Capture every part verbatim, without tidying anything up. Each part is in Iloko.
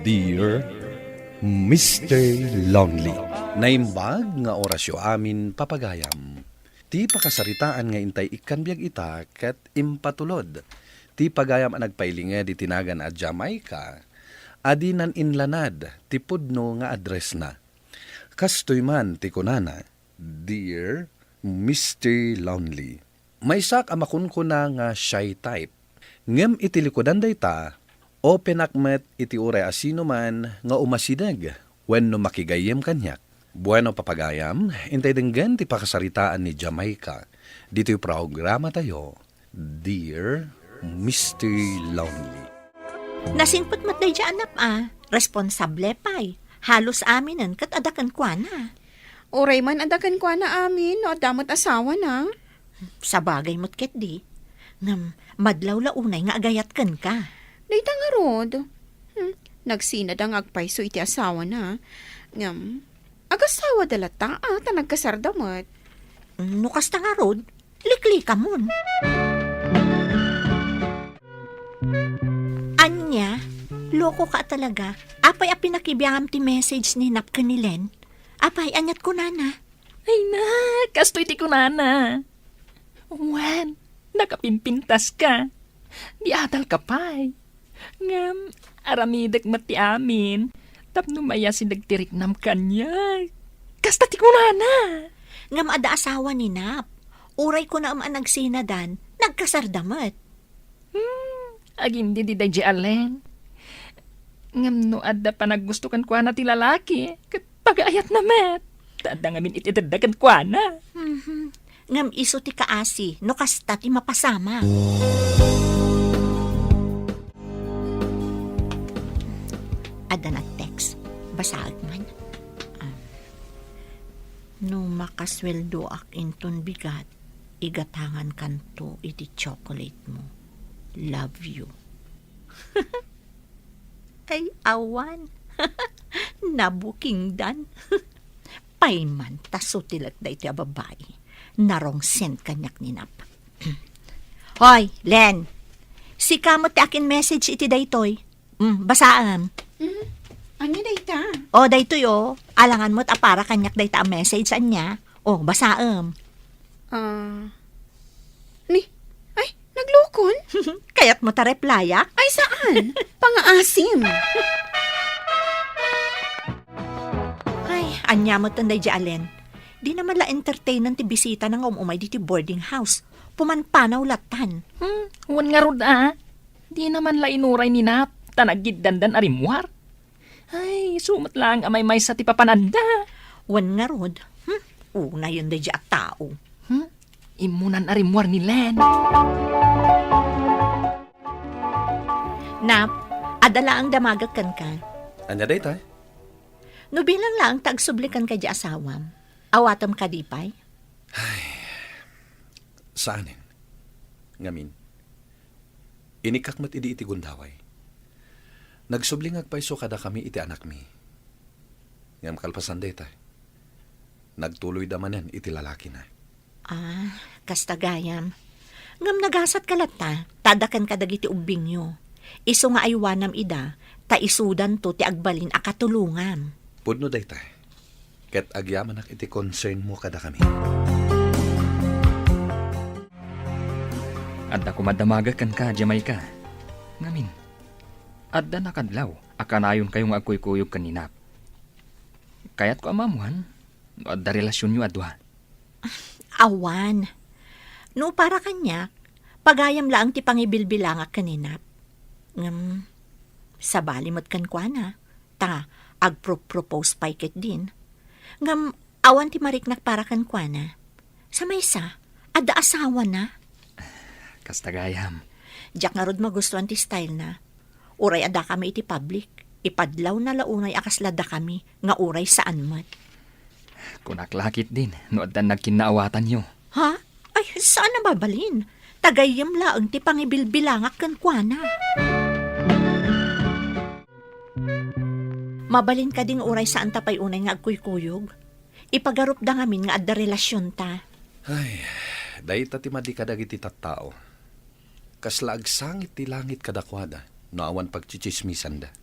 Dear Mister Lonely. Naimbag nga orasyo amin, papagayam. Ti pakasaritaan nga intay ikkan biag ita ket impatulod ti pagayam a nagpailinged iti nagan a Jamaica, a dinan inlanad ti pudno nga addressna. Kastoy man ti kunana, "Dear Mister Lonely." Maysak a makunkuna nga shy type. Ngem iti likudan dayta, openak met iti uray a sino man nga umasideg wenno makigayyem kaniak. Bueno, papagayam, intay denggen ti pakasaritaan ni Jamaica ditoy programatayo, Dear Mister Lonely. Nasingpet met daydi a Nap a, responsable pay. Halos aminen ket adda kenkuana. Uray man adda kenkuana amin no adda met asawana. Sabagay met ketdi. Ngem madlaw la unay nga agayat kenka. Dayta ngarud. Hmm, nagsinada nga agpayso iti asawana. Ngem, agasawada latta, a, ta nagkasarda met. No kasta ngarud, liklikamon. Ania? Loko ka talaga. Apay a pinakibiangam ti message ni Nap ken ni Len? Apay, aniat kunana? Ay na, kastoy ti kunana. Wen, nakapimpintas ka. Di adal ka pay. Ngem, aramidek met ti amin. Tapno mayasideg ti riknam kaniak. Kasta ti kunana. Ngem adda asawa ni Nap. Uray kunaem a nagsinadan, nagkasarda met. Hmm, agindidi daydi a Len. Ngem no adda panaggusto kenkuana ti lalaki, ket pagaayatna met. Ta adda ngamin itedda kenkuana. Mhm. Ngem isu ti kaasi, no kasta ti mapasamak. Adda nag-text. Basaek man. Ah, "No makasueldoak inton bigat, igatangankanto iti chocolate mo. Love you." Ay, awan. Nabukingdan. Payman ta sutilek daytoy a babai. Narongsen kaniak ni Nap. Hoy, Len! Sika met ti akin-message iti daytoy. Mm, basaem. Mhm. Ania dayta? O, daytoy, o. Alangan met a para kaniak dayta a message, ania. O, basaem. Ah, ni, ay, naglukon? Kayat mo ta replyak? Ay, saan? Pangaasim. Ay, ania met daydi a Len. Di naman la entertainan ti bisitana nga um-umay diti boarding house. Pumanpanaw latan. Hmm, wen ngarud a. Di naman la inuray ni Nap, ta naggiddandan a rimmuar. Ay, isu met laeng a maymaysa ti papananda. Wen ngarud, hmm? Unayen daydi a tao. Hmm? Immunan a rimmuar ni Len. Nap, adda laeng damagek kenka. Ania dayta? No bilang laeng ta agsubli kenka di asawam, awatem kadi pay? Saanen. Ngamin, inikkak met idi iti gundaway. Nagsubli nga agpayso kadakami iti anakmi. Ngem kalpasan dayta, nagtuloyda manen iti lalakina. Ah, kasta gayam. Ngem nagasat ka latta, ta adda kenka dagiti ubbingyo. Isu nga aywanam ida, ta isudanto ti agbalin a katulongam. Pudno dayta. Ket agyamanak iti concern mo kadakami. Adda koma damagek kenka, Jamaica. Ngamin, adda nakadlaw a kanayonkayo nga agkuykuyog ken ni Nap. Kayatko a maammoan no adda relasionyo a dua. Awan. No para kaniak, pagayam laeng ti pangibilbilangak ken ni Nap. Ngem, sabali met kenkuana, ta agpro-propose pay ketdin. Ngem, awan ti mariknak para kenkuana. Sa maysa, adda asawana. Kasta gayam. Diak ngarud magustuan ti style na. Uray addakami iti public, ipadlawna la unay a kasla dakami nga uray saan met. Kunak la ketdin no addan nagkinnaawatanyo. Ha? Ay, saan a mabalin. Ta gayyem laeng ti pangibilbilangak kenkuana. Mabalin kadi nga uray saanta pay unay nga agkuykuyog? Ipagarupda ngamin nga adda relasionta. Ay, dayta ti madi kadagiti tattao. Kasla agsangit ti langit kadakuada. no awan pagtsitsismisanda.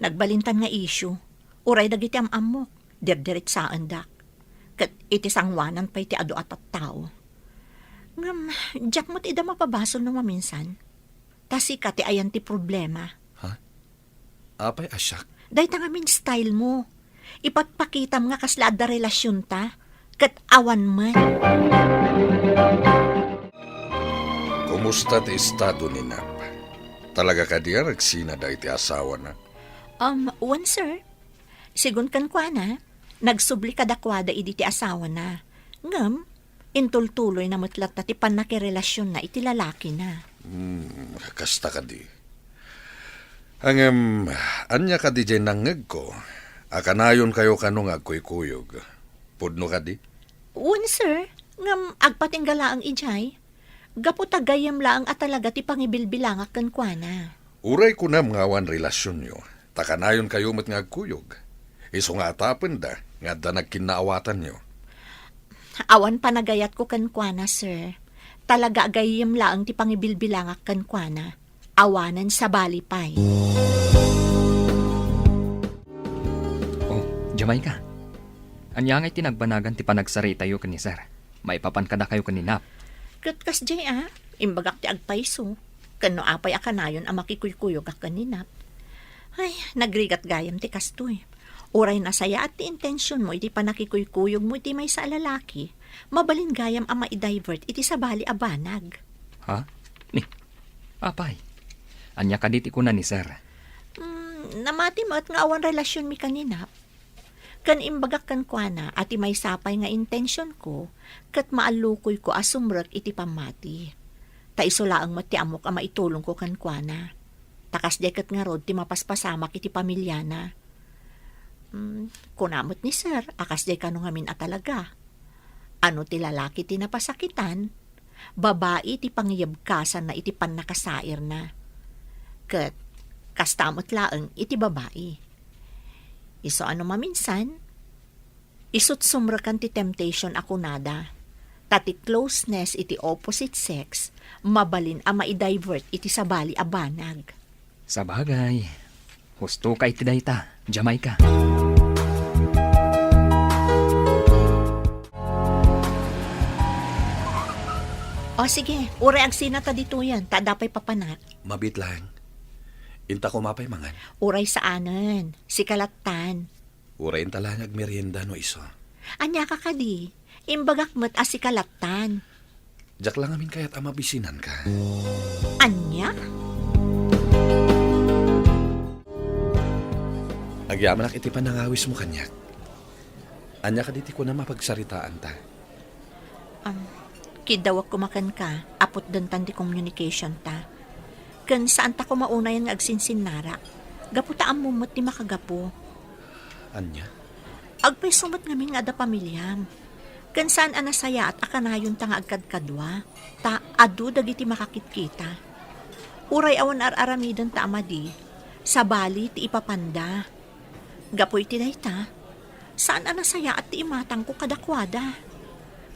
Nagbalintan nga issue. Uray dagiti am-ammok, dirdiritsaendak. Ket iti sangoanan pay ti adu a tattao. Ngem, diak met ida mapabasol no maminsan. Ta sika ti ayan ti problema. Ha? Apay a siak? Dayta ngamin style mo. Ipakpakitam nga kasla adda relasyonta, ket awan met. Kumusta ti estado ni Nap? Talaga kadi a nagsinada iti asawana? Um, wen, sir. Sigun kenkuana, nagsubli kadakuada idi ti asawana. Ngem, intultuloyna met latta ti pannakirelasionna iti lalakina. Hmm, kasta kadi. Ngem, ania kadi diay nangngegko? A kanayonkayo kano nga agkuykuyog? Pudno kadi? Wen, sir. Ngem agpatingga laeng idiay. Gapu ta gayyem laeng a talaga ti pangibilbilangak kenkuana. Uray kunam nga awan relasionyo, ta kanayonkayo met nga agkuyog. Isu nga atapenda nga adda nagkinnaawatanyo. Awan panagayatko kenkuana, sir. Talaga a gayyem laeng ti pangibilbilangak kenkuana. Awanen sabali pay. Oh, Jamaica. Ania ngay ti nagbanagan ti panagsaritayo ken ni Sir? Maipapan kadakayo ken ni Nap. Ket kasdiay a, imbagak ti agpayso. Ken no apay a kanayon a makikuykuyogak ken ni Nap. Ay, nagrigat gayam ti kastoy. Uray nasayaat ti intensionmo iti pannakikuykuyogmo iti maysa a lalaki, mabalin gayam a maidivert iti sabali a banag. Ha? Ni, apay? Ania kadi ti kuna ni Sir? Mm, namati met nga awan relasionmi ken ni Nap. Ken imbagak kenkuana a ti maysa pay nga intensionko ket maallukoyko a sumrek iti pammati. Ta isu laeng met ti ammok a maitulongko kenkuana. Ta kasdiay ket ngarud ti mapaspasamak iti pamiliana. Mm, kuna met ni Sir a kasdiay kano ngamin a talaga. Ano ti lalaki ti napasakitan, babai ti pangiyebkasanna iti pannakasairna. Ket kasta met laeng iti babai. Isu a no maminsan, isut sumrekan ti temptation a kunada, ta ti closeness iti opposite sex mabalin a maidivert iti sabali a banag. Sabagay, husto ka iti dayta, Jamaica. O sige, uray agsina ta ditoyen, ta adda pay papanak. Mabiit laeng. Inta koma pay mangan. Uray saanen, sika lattan. Uray inta laeng agmerienda no isu. Ania ka kadi? Imbagak met a sika lattan. Diak la ngamin kayat a mabisinanka. Ania? Agyamanak iti panangawismo kaniak. Ania kadi ti kunam a pagsaritaanta? Am, kiddawek koma kenka, a putdentan ti communication ta. Ken saanta koma unayen nga agsinsinnarak. Gapu ta ammom met ti makagapu. Ania? Agpayso met ngamin nga adda pamiliam. Ken saan a nasayaat a kanayonta nga agkadkadua, ta adu dagiti makakitkita. Uray awan ar-aramidenta a madi, sabali ti ipapanda. Gapu iti dayta, saan a nasayaat ti imatangko kadakuada.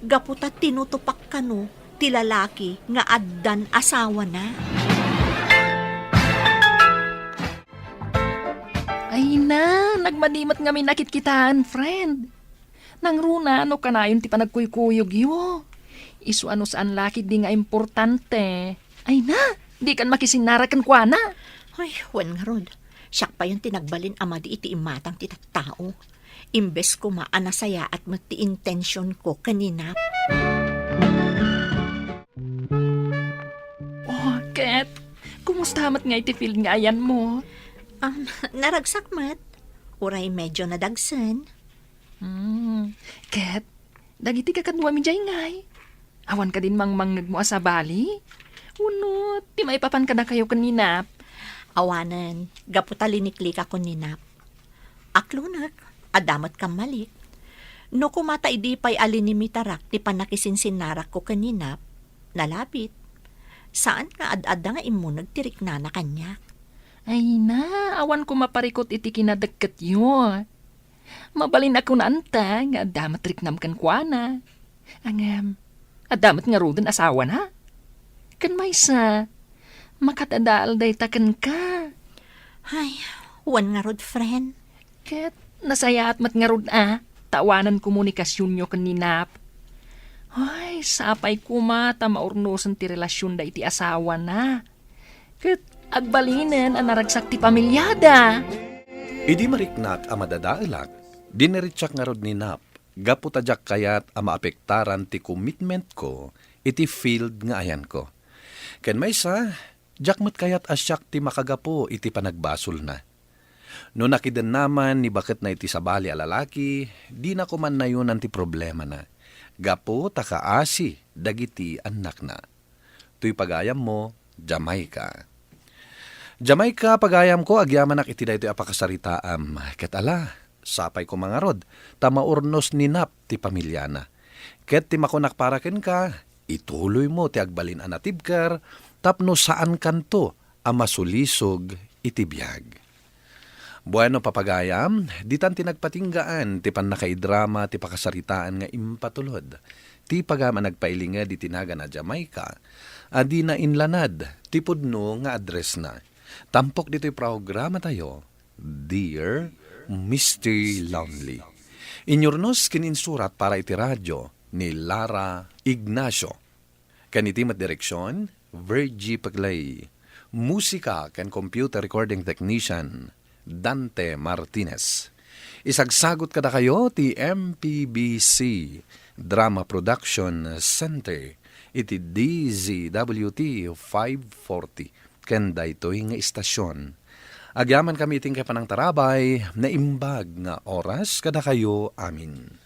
Gapu ta tinutupak kano ti lalaki nga addan asawana. Ay na, nagmadi met ngamin a kitkitaan, friend. Nangruna no kanayon ti panagkuykuyogyo. Isu a no saan la ketdi nga importante. Ay na, dikan makisinnarak kenkuana. Ay, wen ngarud, siak payen ti nagbalin a madi iti imatang ti tattao. Imbes koma a nasayaat met ti intensionko ken ni Nap. Oh, ket, kumusta met ngay ti field nga ayanmo? Um, naragsak met. Uray medyo nadagsen. Hmm, ket, dagiti kakaduami diay ngay? Awan kadin mangmangngegmo a sabali? Wenno, ti maipapan kadakayo ken ni Nap? Awanen, gapu ta liniklikakon ni Nap. Aklonek, adda met kammalik. No koma ta idi pay a linimitarak ti pannakisinsinnarakko ken ni Nap, nalabit. Saan nga ad-adda nga immuneg ti riknana kaniak. Ay na, awan koma parikut iti kinadekketyo. Mabalin a kunanta nga adda met riknam kenkuana. Ngem, adda met ngaruden asawana. Ken maysa, makatadaal dayta kenka. Ay, wen ngarud, friend. Ket nasayaat met ngarud a, ta awanan komunikasionyo ken ni Nap. Ay, sapay koma ta maurnosen ti relasionda iti asawana. Ket agbalinen a naragsak ti pamiliada. Idi mariknak a madadaelak, diniritsak ngarud ni Nap gapu ta diak kayat a maapektaran ti commitment ko iti field nga ayanko. Ken maysa, diak met kayat a siak ti makagapu iti panagbasolna. No nakidennaman ni baketna iti sabali a lalaki, dina koma nayonan ti problemana, gapu ta kaasi dagiti annakna. Toy pagayammo, Jamaica. Jamaica, pagayamko, agyamanak iti daytoy a pakasaritaam. Ket ala, sapay koma ngarud, ta maurnos ni Nap ti pamiliana. Ket ti makunak para kenka, ituloymo ti agbalin a natibker tapno saankanto a masulisog iti biag. Bueno, papagayam, ditan ti nagpatinggaan ti pannakaidrama ti pakasaritaan nga impatulod ti pagayam a nagpailinged iti nagan a Jamaica a dina inlanad ti pudno nga addressna. Tampok ditoy programatayo, Dear Mister Lonely. Inyurnos ken insurat para iti radio ni Lara Ignacio. Ken iti met direksion, Virgie Pegley. Musika ken computer recording technician, Dante Martinez. Isagsagot kadakayo ti M P B C Drama Production Center iti D Z W T five forty ken daytoy nga istasion. Agyamankami iti inkay panangtarabay, naimbag nga oras kadakayo amin.